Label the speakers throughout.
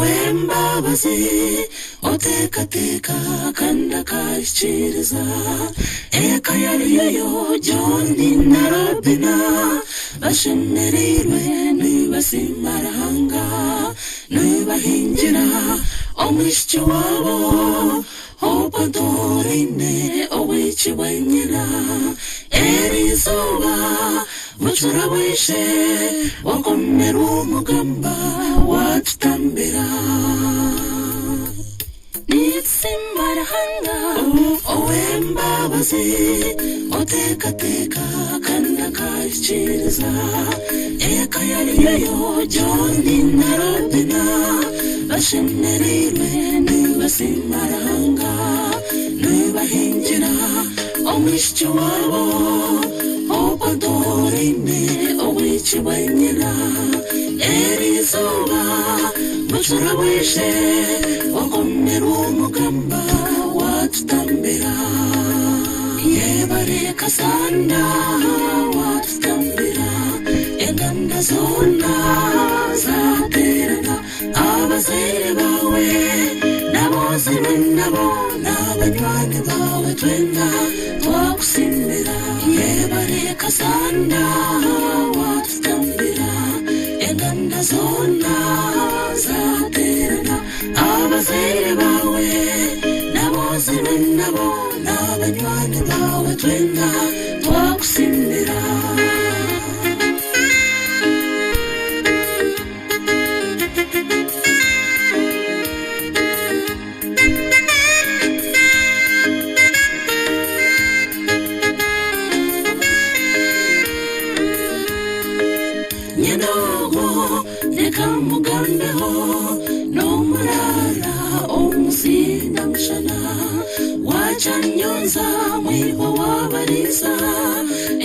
Speaker 1: Ow'embabazi oteekateeka kandi akahikiiriza. Eka ya Ruyoyo, John na Robina bashemereirwe nibasiima Ruhanga nibahingira omwishiki waabo Hope Atooraine ow'eikibwa nyina. Eriizooba bucura bw'eishe wakomerwa omugamba watutambira. Nitusiima Ruhanga ow'embabazi oteekateeka kandi akahikiiriza. Eka ya Ruyoyo, John na Robina bashemereirwe nibasiima Ruhanga nibahingira omwishiki waabo Hope Atooraine ow'eikibwa nyina. Eriizooba bucura bw'eishe wakomerwa omugamba watutambira. Yebare Kasanda watutambira enganda zoona zaterana abazaire bawe n'abozirwe nabo n'abanywani bawe twena twakusiimira. Yebare Kasanda watutambira enganda zoona zaterana abazaire bawe n'abozirwe nabo n'abanywani bawe twena twakusiimira. Nyina ogwo reka mugambeho n'omurara omuzinda mushana wakyanyonza mwihwa wabariisa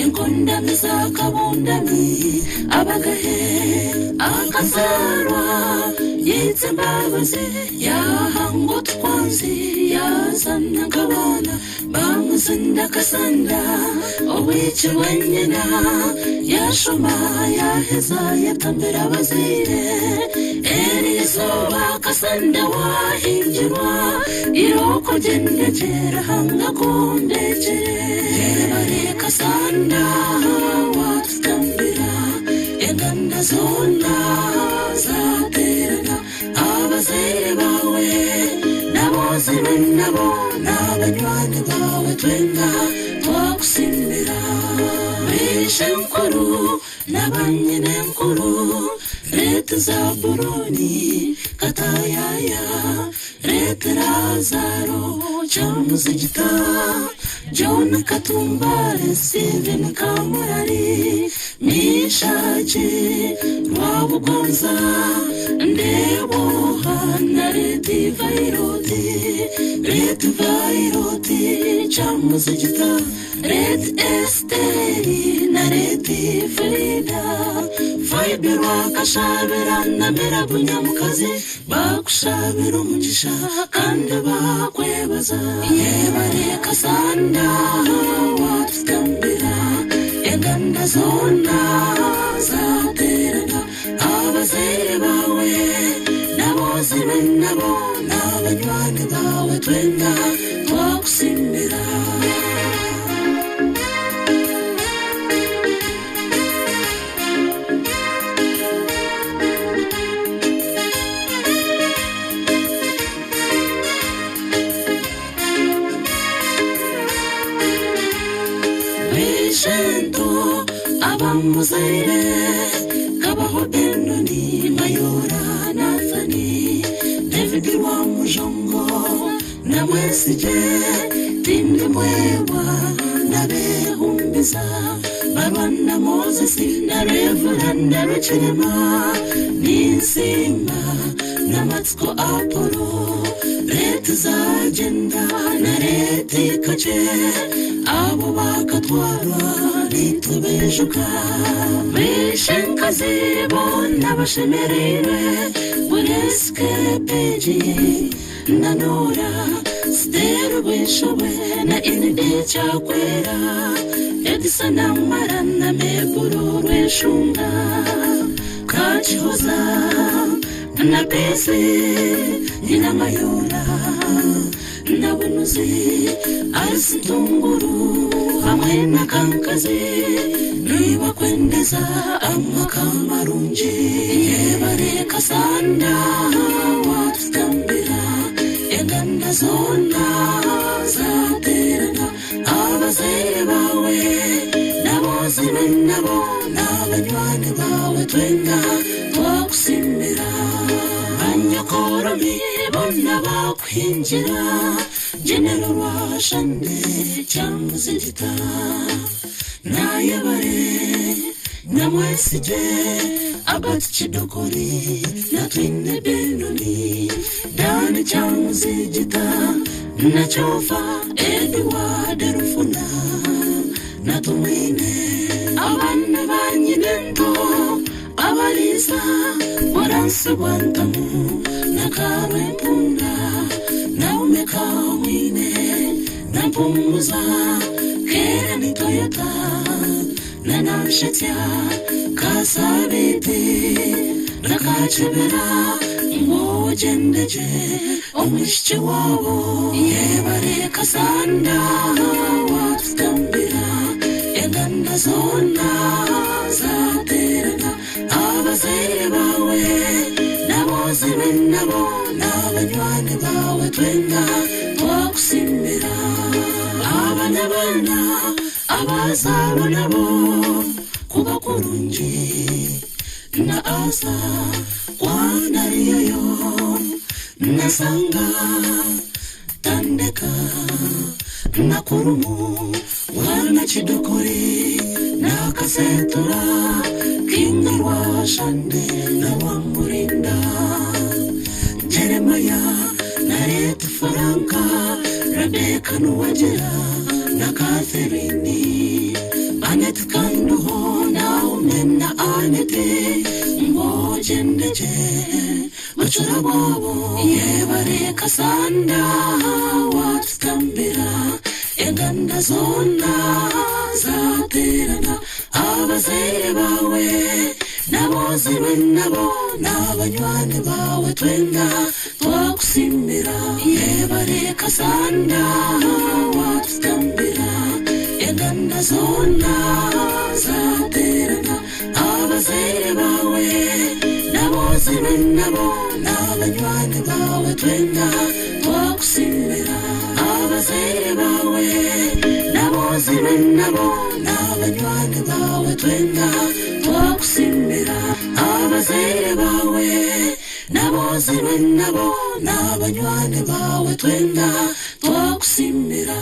Speaker 1: enkondami zakabundami abagahe akazarwa yitse embabazi yahanga otukwanzi yazana nk'abaana bamuzinda kasanda obwiki bwa nyina yashoma yaheza yatambira abazaire eriizooba kasanda wahingirwa iroko gyendekye Ruhanga kundekere. Yebare Kasanda watutambira enganda zoona zaterana abazaire bawe n'abozirwe nabo n'abanywani bawe twena twakusiimira. Beishe nkuru n'abanyine nkuru Reti Zaburoni Katayaya Reti Lazaro Kyamuzigita John Katumbare Steven Kamurari Mishaki Rwabugonza Ndeboha na Reti Vairoti Reti Vairoti Kyamuzigita Reti Esteri na Reti Frida Faibe Rwakashabira na Mirabu Nyamukazi bakushabira omugisha kandi bakwebaza. Yebare Kasanda watutambira enganda zoona zaterana abazaire bawe n'abozirwe nabo n'abanywani bawe twena twakusiimira. Bishento abamuzaire Kabaho Benoni Mayora Nathani David Rwamujongo na Mwesige Tindi Mwebwa na Behumbiza Barwana Moses na Reverend Rukirema Ninsima na Matsiko Apollo Leta izagenda na leta ikaje abo bakatwarwa nitubejuka bishenkazi bona bashemereirwe buresike peji na nora sitera bwishobe na inide cyakwera edisa na mara na meburu rweshunga kakihoza Na Peace nyina Mayuura na Bunuzi Alice Ntunguru hamwe na Kankazi nibakwendeza amaka marungi. Yebare Kasanda watutambira enganda zoona zaterana abazaire bawe n'abozibe nabo n'abanywani bawe twena twakusiimira. Banyakoromi bonna bakuhingira Genero Rwashande Kyamuzigita Nayebare Namwesigye Abat Kidokori Natwine Benoni Dani Kyamuzigita Nakyofa Edward Rufuna Natumwine Abana banyinento Abaliza Waransi Bwantamu Nakarwempunda Naume Kamwine Nampumuza Kera ni Toyota Nanashetya Kasabiti Nakachebera Ngojendeje Omwishiki wabo Yebare Kasanda Watutambira Enganda zoona zaterana abazaire bawe n'abozibe nabo n'abanywani bawe twena twakusiimira. Abana bana abazaarwa nabo kuba kurungi na asa kwanariyoyo nasanga tandeka nakurumu wana Kidokori nakasetura Kinga Rwashande na Wamurinda Jeremaya na Leta Franka Rebeka Nuwagira na Catherine Annette Kanduho Naume na Annette Ngojendeje Bacura bwabo Yebare Kasanda watutambira enganda zoona zaterana abazaire bawe n'abozibe nabo n'abanywani bawe twena twakusiimira. Yebare Kasanda watutambira enganda zoona zaterana abazaire bawe n'abozibe nabo n'abanywani bawe twena twakusiimira. Abazaire bawe n'abozibe nabo n'abanywani bawe twena twakusiimira. Abazaire bawe n'abozibe nabo n'abanywani bawe twena twakusiimira.